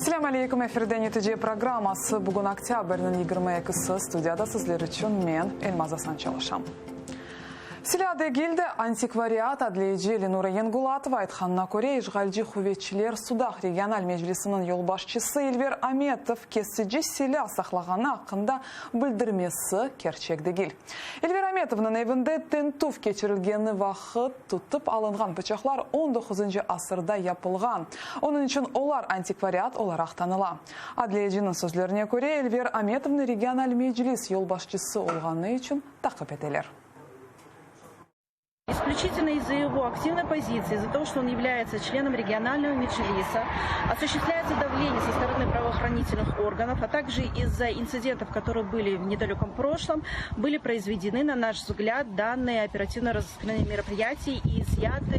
Selâm aleyküm, efirde Netice programması. Bugün oktâbrniñ 22-si, studiyada sizler içün men, Elmaz Asan çalışam. Silâ degil de, antikvariat, adliyeci Lenura Yengulatova aytqanına köre, işğalci quvetçiler Sudaq regional meclisiniñ yolbaşçısı İlver Ametov kesici silâ saqlağanı aqqında bildirmesi kerçek degil. İlver Ametovnıñ evinde tintüv keçirilgeni vaqıt tutıp alınğan pıçaqlar on doquzıncı asırda yapılğan, onıñ içün olar antikvariat olaraq tanıla. Adliyeciniñ sözlerine köre, İlver Ametovnı regional meclis yolbaşçısı olğanı içün taqip eteler. İsklüçitelno iz-za ego aktivnoy pozitsiyi, iz-za togo, çto on yavlâyetsâ çlenom regionalnogo medžlisa, osushchestvlâyetsâ davleniye so storony pravohranitelnych organov, a takje iz-za intsidentov, kotorye byli v nedalökom proşlom, byli proizvedeny, na naş vzglâd, dannye operativno-rozısknıye meropriyatiya i iz'yatı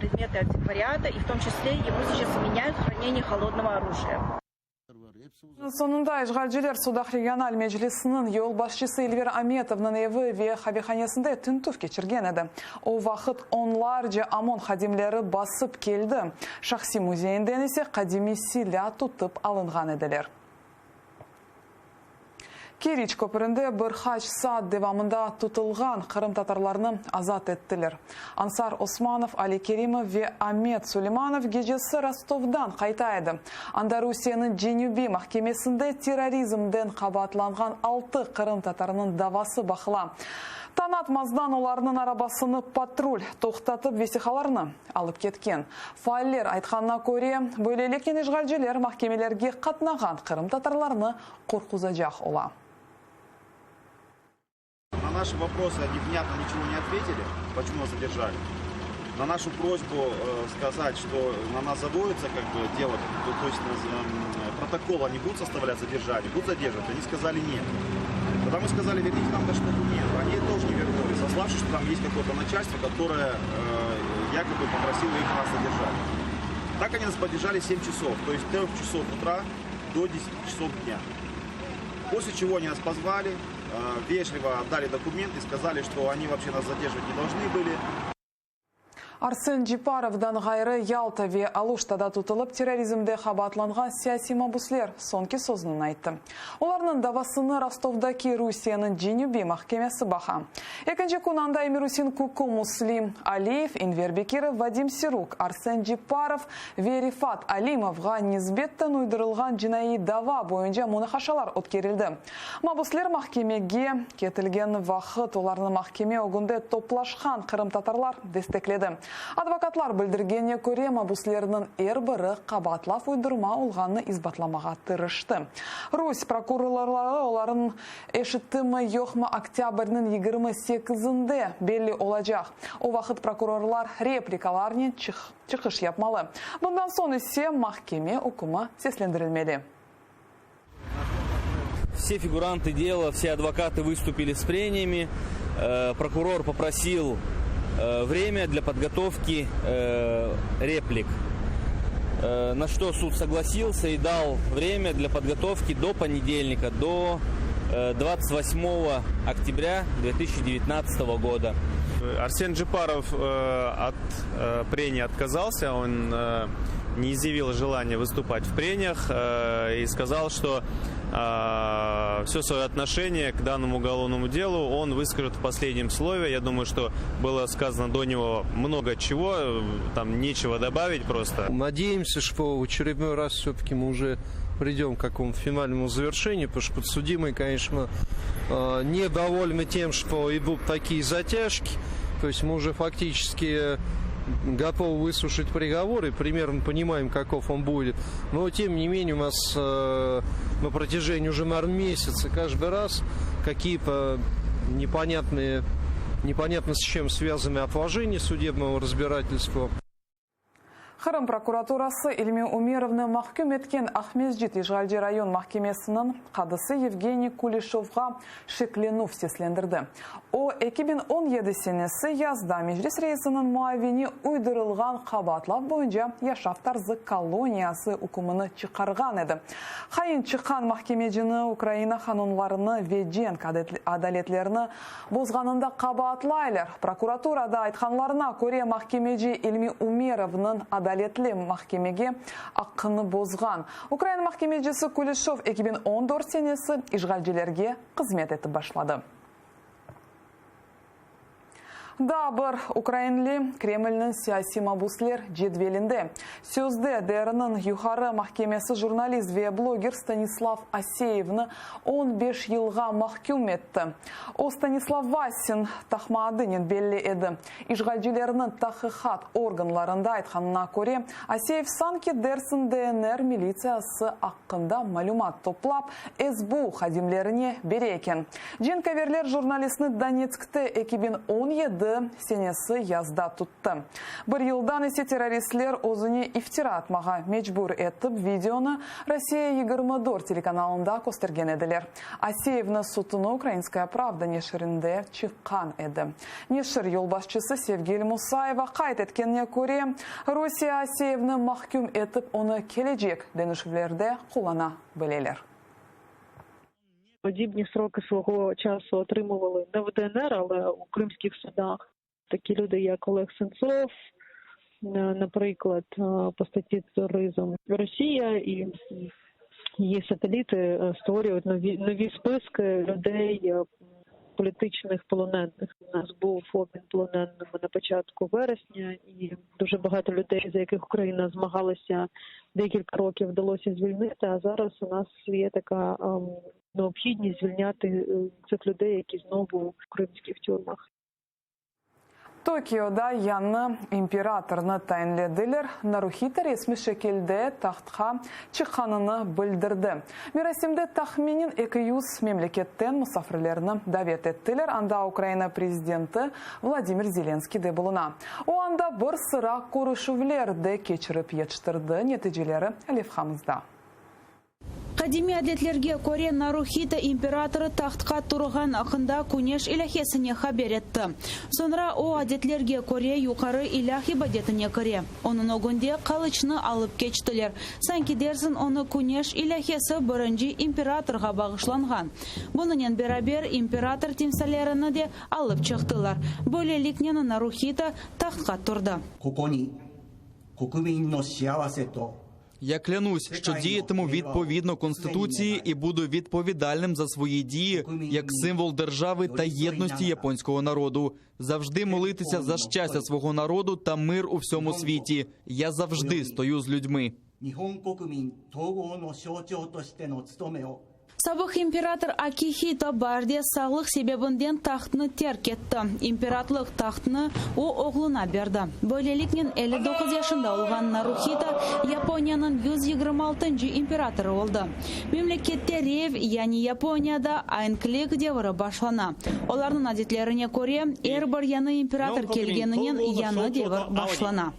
predmety antikvariata, i v tom çisle ego seyças vminyayut v hraneniyi holodnogo orujiya. Soñunda işğalciler Sudaq regional meclisiniñ yolbaşçısı İlver Ametovnıñ evi ve qavehanesinde tintüv keçirgen edi. O vaqıt onlarca OMON hadimleri basıp keldi, şahsiy müzeyinden ise qadimiy silâ tutıp alınğan ediler. Keriç köpründe bir qaç saat devamında tutulğan qırımtatarlarnı azat ettiler. Ansar Osmanov, Ali Kerimov ve Amet Suleymanov gecesi Rostovdan qayta edi. Anda Rusiyeniñ Cenübiy mahkemesinde terrorizmden qabaatlanğan altı qırımtatarınıñ davası baqıla. Tañ atmazdan olarnıñ arabasını patrul toqtatıp vesiqalarnı alıp ketken. Faaller aytqanına köre, böyleliknen işğalciler mahkemelerge qatnağan qırımtatarlarnı qorquzacaq ola. Na naşı voprosı oni vnâtno niçego ne otvetili, počemu nas zadержали. Na našu prosbu skazat, çto na nas zavoditsa kak bı delo, to est protokol oni budut sostavlât zadержание, budut zadерживать, oni skazali net. Togda mı skazali, vernite nam naşı dokumenty, oni тоже ne vernuли, soslavşis, çto tam est kakoe-to načalstvo, kotoroe yakoby poprosilo ih nas zadержать. Tak oni nas podержали sem časov, to est tröh časov utra do desetih časov dnâ. Posle čego oni nas pozvali, Vejlivo otdali dokumenty, skazali, çto oni voobşe nas zadерживать ne dolžny byli. Arsen Ceparovdan ğayrı Yalta ve Aluştada tutılıp terrorizmde qabaatlanğan siyasiy mabusler soñki sözüni ayttı. Olarnıñ davasını Rostovdaki Rusiyeniñ Cenübiy mahkemesi baqa. Ekinci kün anda Emirusin Kuku, Muslim Aliyev, İnver Bekirov, Vadim Siruk, Arsen Ceparov ve Refat Alimovğa nisbetten uydurılğan cinaiy dava boyunca munaqaşalar ötkerildi. Mabusler mahkemege ketilgen vaqıt olarnı mahkeme ögünde toplaşqan qırımtatarlar destekledi. Advokatlar bildirgenine köre, mabuslerniñ er biri qabaatlav uydurma olğanını isbatlamağa tırıştı. Rus prokurorları olarnıñ eşittimi, yoqmı oktâbrniñ 28-inde belli olacaq. O vaqıt prokurorlar replikalarnen çıqış yapmalı. Bundan soñ ise mahkeme ükümi seslendirilmeli. Все фигуранты дела, все адвокаты выступили с прениями. Прокурор попросил время для подготовки реплик. На что суд согласился и дал время для подготовки до понедельника, до 28 октября 2019 года. Арсен Джепаров от прений отказался, он не изъявил желания выступать в прениях и сказал, что все свое отношение к данному уголовному делу он выскажет в последнем слове. Я думаю, что было сказано до него много чего, там нечего добавить просто. Надеемся, что в очередной раз все-таки мы уже придем к какому-то финальному завершению, потому что подсудимые, конечно, недовольны тем, что идут такие затяжки. То есть мы уже фактически готовы выслушать приговор и примерно понимаем, каков он будет. Но, тем не менее, у нас на протяжении уже, наверное, месяца каждый раз какие-то непонятные, непонятно с чем связанные отложения судебного разбирательства. Qırım prokuraturası İlmi Umerovnı mahküm etken Aqmescit işğalci rayon mahkemesiniñ qadısı Yevgeniy Kulişovğa şeklenüv seslendirdi. O, 2017 senesi yazda Meclis reisiniñ muavini uydurılğan qabaatlav boyunca yaşav tarzı koloniyası ükümini çıqarğan edi. Hain çıqqan mahkemecini Ukraina qanunlarını ve cenk adaletlerini bozğanında qabaatlaylar. Prokuraturada aytqanlarına köre, mahkemeci İlmi Umerovnıñ adaletli. adaletli mahkemege aqqını bozğan. Ukrain mahkemecisi Kulişov 2014 senesi işğalcilerge qızmet etip başladı. Daa bir ukrainli Kremlniñ siyasiy mabusler cedvelinde. Sözde DRniñ Yuqarı mahkemesi jurnalist ve bloger Stanislav Aseyevni 15 yılğa mahküm etti. O, Stanislav Vasin taqma adınen belli edi. İşğalcilerniñ tahqiqat organlarında aytqanına köre, Aseyev sanki dersiñ DNR militsiyası aqqında malümat toplap, SBU hadimlerine bere eken. Cenkâverler jurnalistni Donetskte 2017 senesi yazda tuttı. Bir yıldan ise terroristler özüne iftira atmağa mecbur etip, videonı Rossiya 24 telekanalında köstergen ediler. Aseyevniñ sutunı Ukrainskaya pravda neşirinde çıqqan edi. Neşir yolbaşçısı Sevgil Musayeva qayd etkenine köre, Rusiye Aseyevni mahküm etip, onı kelecek deñişüvlerde qullana bileler. Подібні сроки свого часу отримували не в ДНР, але у кримських судах. Такі люди, як Олег Сенцов, наприклад, по статті тероризм. Росія і її сателіти створюють нові, нові списки людей політичних полонених. У нас був обмін полоненими на початку вересня, і дуже багато людей, за яких Україна змагалася декілька років, вдалося звільнити. А зараз у нас є така необхідність звільняти цих людей, які знову в кримських тюрмах. Tokioda yañı imperatornı tayinlediler, Naruhito resmiy şekilde tahtqa çıqqanını bildirdi. Merasimde tahminen 200 memleketten musafirlerni davet ettiler, anda Ukraina prezidenti Vladimir Zelenskiy de buluna. O, anda bir sıra körüşüvler de keçirip yetiştirdi, neticeleri levhamızda. Qadimiy adetlerge köre, Naruhito imperatorı tahtqa turğan aqqında Küneş ilâhesine haber etti. Soñra o, adetlerge köre, yuqarı ilâh ibadetine kire. Onıñ ögünde qalıçnı alıp keçtiler, sanki dersiñ onı Küneş ilâhesi birinci imperatorğa bağışlanğan. Bunınen beraber, imperator timsallerini de alıp çıqtılar. Böyleliknen Naruhito tahtqa turdı. Я клянусь, що діятиму відповідно Конституції і буду відповідальним за свої дії як символ держави та єдності японського народу. Завжди молитися за щастя свого народу та мир у всьому світі. Я завжди стою з людьми. Sabıq imperator Akihito baarde sağlıq sebebinden tahtnı terk etti. İmperatlıq tahtnı o oğluna berdi. Böyleliknen, 59 yaşında olğan Naruhito Yaponiyanıñ 126-ncı imperatorı oldı. Memlekette Reiv, yani Yaponiyada aenklik devri başlana. Olarnıñ adetlerine köre, er bir yañı imperator kelgeninen yañı devir başlana.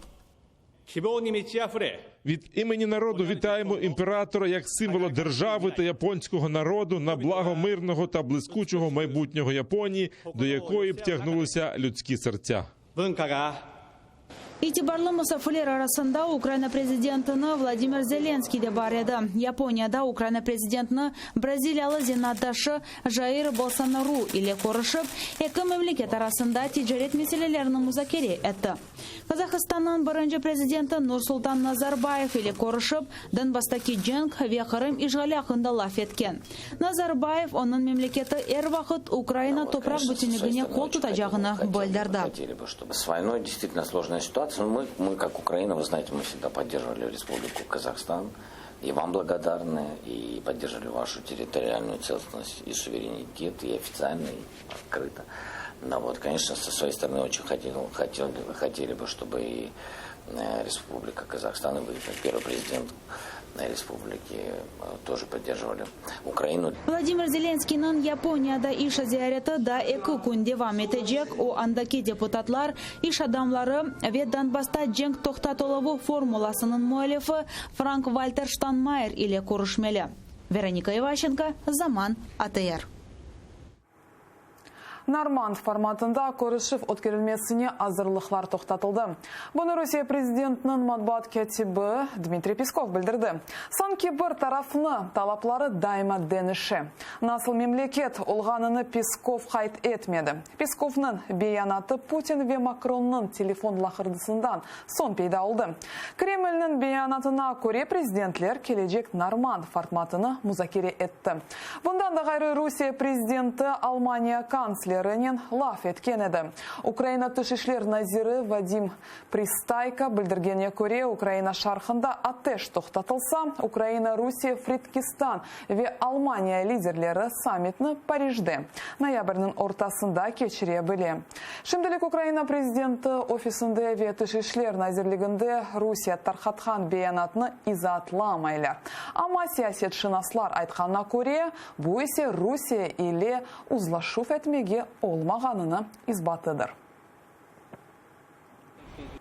Від імені народу вітаємо імператора як символа держави та японського народу на благо мирного та блискучого майбутнього Японії, до якої б тягнулися людські серця. İtibarlı musafirler arasında Ukraina prezidentini Vladimir Zelenskiy de bar edi. Yaponiyada Ukraina prezidentini braziliyalı zenaatdaşı Jair Bolsonaru ile körüşip, eki memleket arasında ticaret meselelerini muzakere etti. Qazahistannıñ birinci prezidenti Nursultan Nazarbayev ile körüşip, Donbasstaki cenk ve Qırım işğali aqqında laf etken. Nazarbayev, onıñ memleketi er vaqıt Ukraina topraq bütünligine qol tutacağını bildirdi. Но вот, конечно, со своей стороны очень хотел, хотел, хотели бы, чтобы и э, Республика Казахстан, и вы, как первый президент республики, э, тоже поддерживали Украину. Vladimir Zelenskıynıñ Yaponiyada iş ziyareti daa eki kün devam etecek. O, andaki deputatlar, iş adamları ve Donbassta cenk toqtatıluvı formulasınıñ müellifi Frank-Valter Ştanmayer ile körüşmeli. Veronika İvaşenko, Zaman, ATR. Normand formatında körüşüv ötkerilmesine azırlıqlar toqtatıldı. Bunı Rusiye prezidentiniñ matbuat kâtibi Dmitriy Peskov bildirdi. Sanki bir tarafnı talapları daima deñişe. Nasıl memleket olğanını Peskov qayd etmedi. Peskovnıñ beyanatı Putin ve Makronnıñ telefon laqırdısından soñ peyda oldı. Kremlniñ beyanatına köre, prezidentler kelecek Normand formatını muzakere etti. Bundan da ğayrı, Rusiye prezidenti Almaniya kantslerinen laf etken edi. Ukraina Tış işler naziri Vadim Pristayko bildirgenine köre, Ukraina şarqında ateş toqtatılsa, Ukraina, Rusiye, Fredkistan ve Almaniya liderleri sammitni Parijde noyabrniñ ortasında keçire bile. Şimdilik Ukraina prezidenti ofisinde ve Tış işler nazirliginde Rusiye tarqatqan beyanatnı izaatlamaylar. Amma siyasetşınaslar aytqanına köre, bu ise Rusiye ile uzlaşuv etmege olmağanını isbatıdır.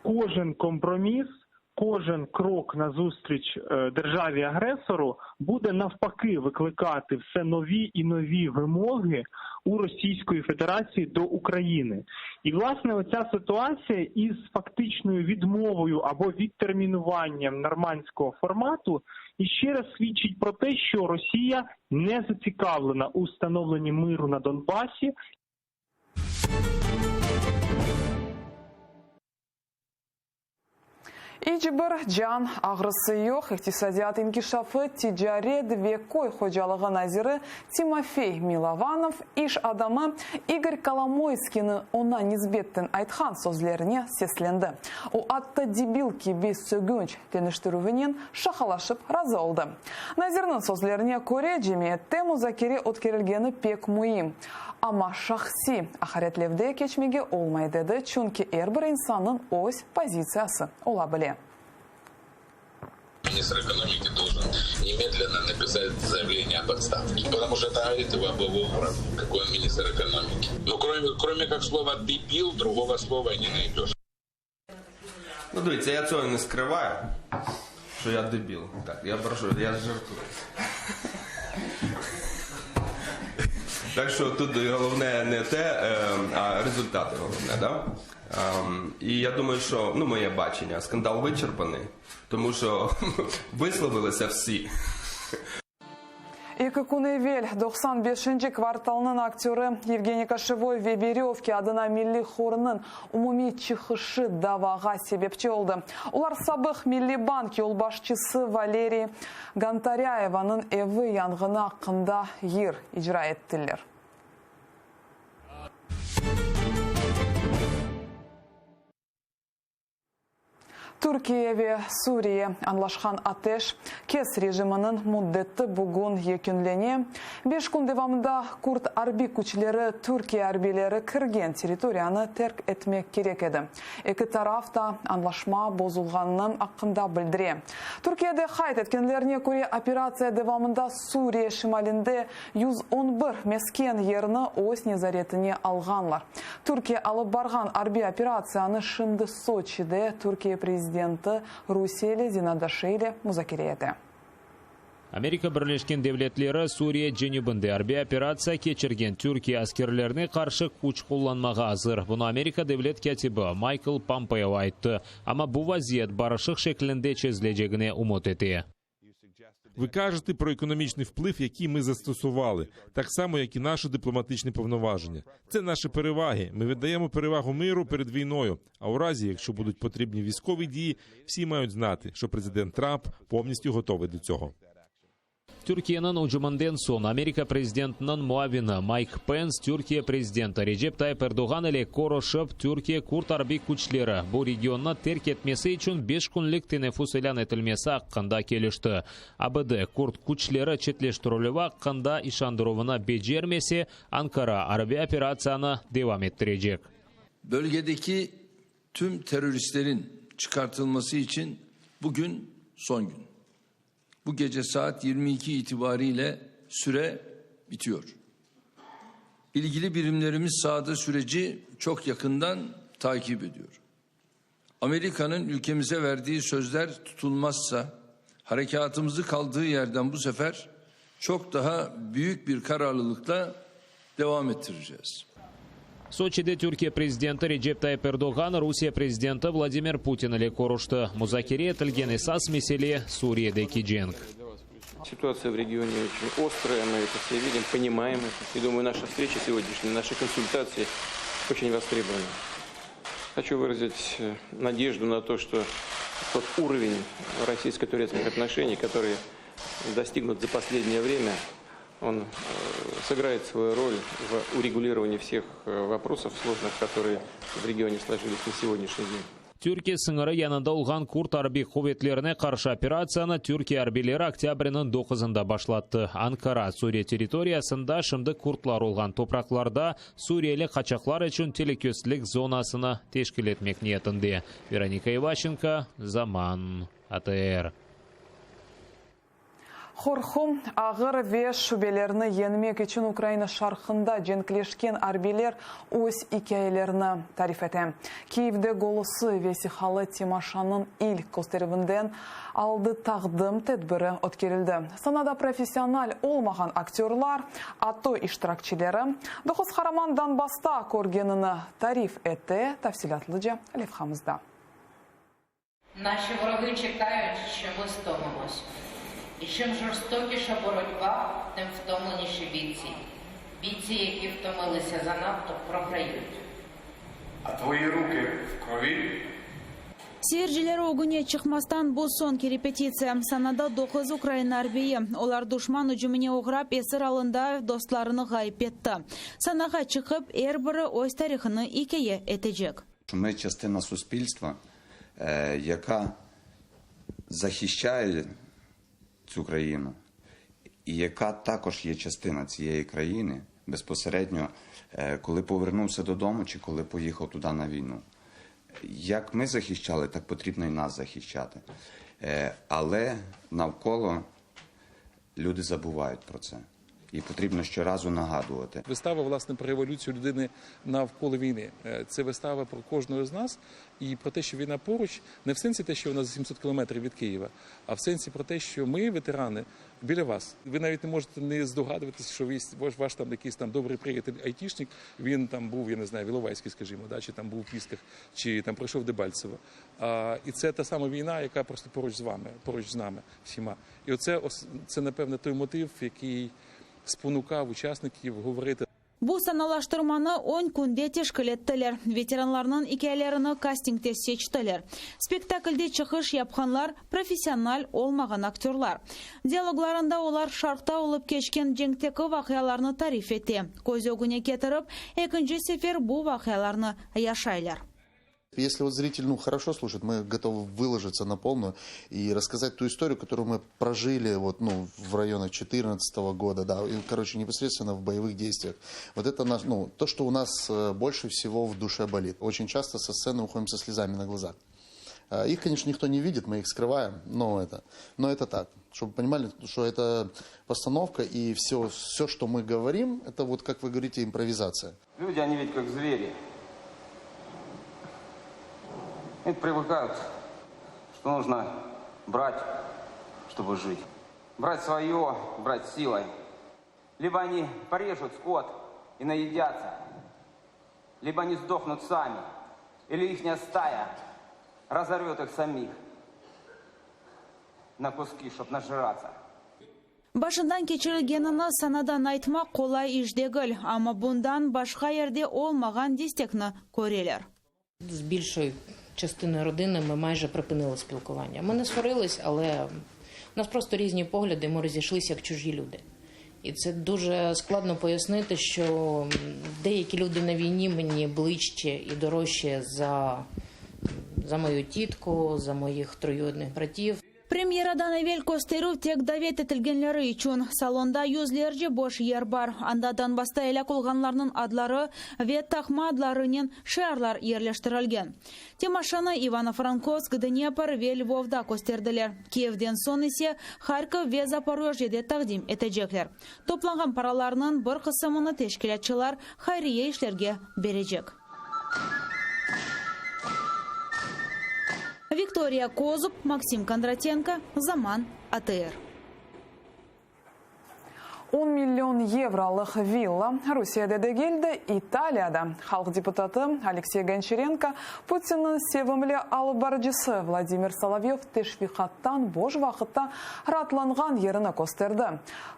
Kojen kompromis, kojen krok nazустріч державі-агресору буде навпаки викликати все нові і нові вимоги у Російської Федерації до України. І, власне, оця ситуація із фактичною відмовою або відтермінуванням нормандського формату іще раз свідчить про те, що Росія не зацікавлена у встановленні миру на Донбасі. İç bir can ağrısı yoq, İqtisadiyat inkişafı, ticaret ve köy hocalığı naziri Timofey Milovanov iş adamı İgor Kolomoyskiyniñ oña nisbetten aytqan sözlerine seslendi. O, atta debil kibi sögünç deñiştirüvinen şaqalaşıp razı oldı. Nazirniñ sözlerine köre, cemiyette muzakere ötkerilgeni pek müim. Amma şahsiy aqaretlevde keçmege olmay, dedi, çünki er bir insannıñ öz pozitsiyası ola bile. Министр экономики должен немедленно написать заявление об отставке, потому что это говорит его об его уровне, какой он министр экономики. Но кроме, кроме как слова «дебил», другого слова не найдешь. Ну, дивіться, я цього не скриваю, що я дебіл. Так, я прошу, я жартую. Так що тут головне не те, е, а результати головне, да? Ем, і я думаю, що ну, моє бачення, скандал вичерпаний, тому що висловилися всі. Eki kün evel 95-nci kvartalnıñ aktörı Yevgeniy Koşevoy ve Verövki adına milliy hornıñ umumiy çıqışı davağa sebepçi oldı. Olar sabıq Milliy bank yolbaşçısı Valeriy Gontarâyevanıñ evi yanğını aqqında yır icra ettiler. Türkiye ve Suriye añlaşqan ateş kes rejiminiñ müddeti bugün yekünlene. Beş kün devamında kurd arbiy küçleri Türkiye arbiyleri kirgen territoriyanı terk etmek kerek edi. Eki taraf da añlaşma bozulğanınıñ aqqında bildire. Türkiyede qayd etkenlerine köre, operatsiya devamında Suriye şimalinde 111 mesken yerni öz nezaretine alğanlar. Türkiye alıp barğan arbiy operatsiyanı şimdi Soçide Türkiye prezidenti rusiyeli zenaatdaşı ile muzakere ete. Amerika Birleşken Devletleri Suriye cenübinde arbiy operatsiya keçirgen Türkiye askerlerine qarşı küç qullanmağa azır. Bunı Amerika devlet kâtibi Maykl Pompeo ayttı. Amma bu vaziyet barışıq şeklinde çezilecegine ümüt ete. Ви кажете про економічний вплив, який ми застосували, так само, як і наші дипломатичні повноваження. Це наші переваги. Ми віддаємо перевагу миру перед війною. А у разі, якщо будуть потрібні військові дії, всі мають знати, що президент Трамп повністю готовий до цього. Türkiyeniñ ücüminden soñ Amerika prezidentiniñ muavini Mayk Pens Türkiye prezidenti Recep Tayip Erdoğan ile körüşip, Türkiye kurd arbiy küçleri bu regionnı terk etmesi içün beş künlik teneffüs ilân etilmesi aqqında kelişti. ABD kurd küçleri çetleştirilüvi aqqında işandıruvını becermese, Ankara arbiy operatsiyanı devam ettirecek. Bölgedeki tüm teröristlerin çıkartılması için bugün son gün. Bu gece saat 22 itibariyle süre bitiyor. İlgili birimlerimiz sahada süreci çok yakından takip ediyor. Amerika'nın ülkemize verdiği sözler tutulmazsa harekatımızı kaldığı yerden bu sefer çok daha büyük bir kararlılıkla devam ettireceğiz. Soçide Türkiye prezidenti Recep Tayyip Erdoğan Rusiye prezidenti Vladimir Putin ile körüşti. Muzakere etilgen esas mesele, Suriyedeki cenk. Ситуация в регионе очень острая, мы это все видим, понимаем это. И думаю, наша встреча сегодняшняя, наши консультации очень востребованы. Хочу выразить э, надежду на то, что тот уровень российско-турецких отношений, который достигнут за последнее время, он э, сыграет свою роль в урегулировании всех э, вопросов сложных, которые в регионе сложились на сегодняшний день. Türkiye sıñırı yanında olğan kurd arbiy quvetlerine qarşı operatsiyanı Türkiye arbiyleri oktâbrniñ doquzında başlattı. Ankara, Suriye territoriyasında şimdi kurdlar olğan topraqlarda suriyeli qaçaqlar içün telükesizlik zonasını teşkil etmek niyetinde. Veronika İvaşenko, Zaman, ATR. Qorqu, ağır ve şübelerni yeñmek içün Ukraina şarqında cenkleşken arbiyler öz ikâyelerini tarif ete. Kiyevde Golosı vesiqalı temaşanıñ ilk kösterüvinden aldı taqdim tedbiri ötkerildi. Sanada professional olmağan aktörlar, ATO iştirakçileri, doquz qaraman Donbassta körgenini tarif ete, tafsilâtlıca levhamızda. Наші вороги чекають, що ми стомимось. І чим жорстокіша боротьба, тим втомленіші бійці. Бійці, які втомилися занадто, програють. А твої руки в крові? Seyirciler ögüne çıqmastan bu soñki repetitsiya. Sanada doquz ukrain arbiyi. Olar duşman ücümine oğrap, esir alında dostlarını ğayıp etti. Sanağa çıqıp, er biri öz tarihını ikâye etecek. Ми частина суспільства, яка захищає цю країну і яка також є частина цієї країни безпосередньо, коли повернувся додому чи коли поїхав туди на війну. Як ми захищали, так потрібно і нас захищати. Але навколо люди забувають про це. І потрібно щоразу нагадувати. Вистава, власне, про революцію людини навколо війни. Це вистава про кожного з нас і про те, що війна поруч, не в сенсі те, що вона за 700 кілометрів від Києва, а в сенсі про те, що ми, ветерани, біля вас. Ви навіть не можете не здогадуватися, що ваш, ваш там якийсь там добрий приятель айтішник, він там був, я не знаю, в Іловайській, скажімо, да, чи там був у Пісках, чи там пройшов Дебальцево. А, і це та сама війна, яка просто поруч з вами, поруч з нами всіма. І оце, це, напевне, той мотив, який спонукав учасників говорити. Bu sanalaştırmanı on künde teşkil ettiler. Veteranlarnıñ ikâyelerini kastingde seçtiler. Spektaklde çıqış yapqanlar, professional olmağan aktörlar. Dialoglarında olar şarqta olıp keçken cenkteki vaqialarnı tarif ete, köz ögüne ketirip, ekinci sefer bu vaqialarnı yaşaylar. Если вот зритель ну, хорошо слушает, мы готовы выложиться на полную и рассказать ту историю, которую мы прожили вот, ну, в районах 2014 года, да, и, короче, непосредственно в боевых действиях. Вот это наш, ну, то, что у нас э, больше всего в душе болит. Очень часто со сцены уходим со слезами на глазах. Э, их, конечно, никто не видит, мы их скрываем, но это, но это так. Чтобы понимали, что это постановка и все, все, что мы говорим, это вот, как вы говорите, импровизация. Люди, они ведь как звери. И привыкают, что нужно брать, чтобы жить. Брать свое, брать силой. Либо они порежут скот и наедятся, либо они сдохнут сами, или ихняя стая разорвет их самих на куски, чтоб нажраться. Başından keçirilgenini sanadan aytmaq qolay iş degil, amma bundan başqa yerde olmağan destekni köreler. З більшою частиною родини ми майже припинили спілкування. Ми не сварились, але у нас просто різні погляди, ми розійшлися як чужі люди. І це дуже складно пояснити, що деякі люди на війні мені ближче і дорожче за, за мою тітку, за моїх троюрідних братів. Premyeradan evel kösterüv tek davet etilgenleri içün. Salonda yüzlerce boş yer bar. Anda Donbassta elâk olğanlarnıñ adları ve taqma adlarınen şiarlar yerleştirilgen. Temaşanı İvano-Frankovsk, Dnepr ve Lvovda kösterdiler. Kiyevden soñ ise Harkov ve Zaporojyede taqdim etecekler. Toplanğan paralarnıñ bir qısımını teşkilâtçılar hayriye işlerge berecek. Viktoriya Kozub, Maksim Kondratenko, Zaman, ATR. On million yevrolıq villa Rusiyede degil de, İtaliyada. Halq deputatı Aleksey Gonçarenko Putinniñ sevimli alıp barıcısı Vladimir Solovyov teşviqattan boş vaqıtta raatlanğan yerini kösterdi.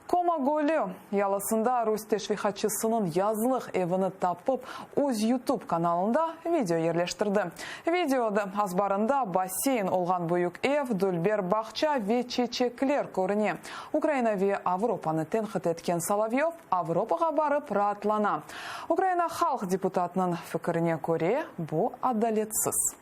Koma gölü yalısında rus teşviqatçısınıñ yazlıq evini tapıp, öz YouTube kanalında video yerleştirdi. Videoda azbarında basseyn olğan büyük ev, dülber bağça ve çeçekler körüne. Ukraina ve Avropanı tenqit etken Solovyov Avropağa barıp raatlana. Ukraina halq deputatınıñ fikirine köre, bu adaletsiz.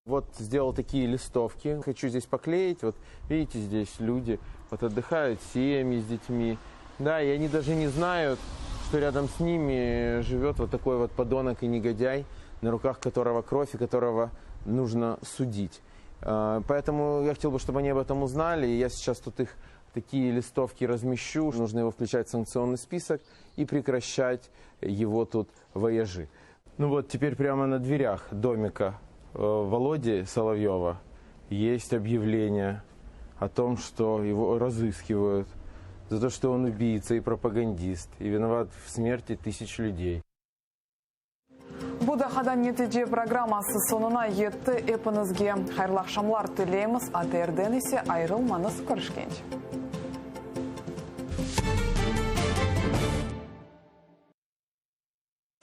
Вот сделал такие листовки. Хочу здесь поклеить. Вот видите, здесь люди вот отдыхают, семьи с детьми. Да, и они даже не знают, что рядом с ними живет вот такой вот подонок и негодяй, на руках которого кровь и которого нужно судить. Э, Поэтому я хотел бы, чтобы они об этом узнали. И я сейчас тут их такие листовки размещу. Нужно его включать в санкционный список и прекращать его тут вояжи. Ну вот теперь прямо на дверях домика э, Володи Соловьева есть объявление о том, что его разыскивают за то, что он убийца и пропагандист и виноват в смерти тысяч людей. Bu daqqada Netice programması soñuna yetti. Epiñizge hayırlı aqşamlar tileymiz, ATRden ise ayırılmañız. Körüşkence.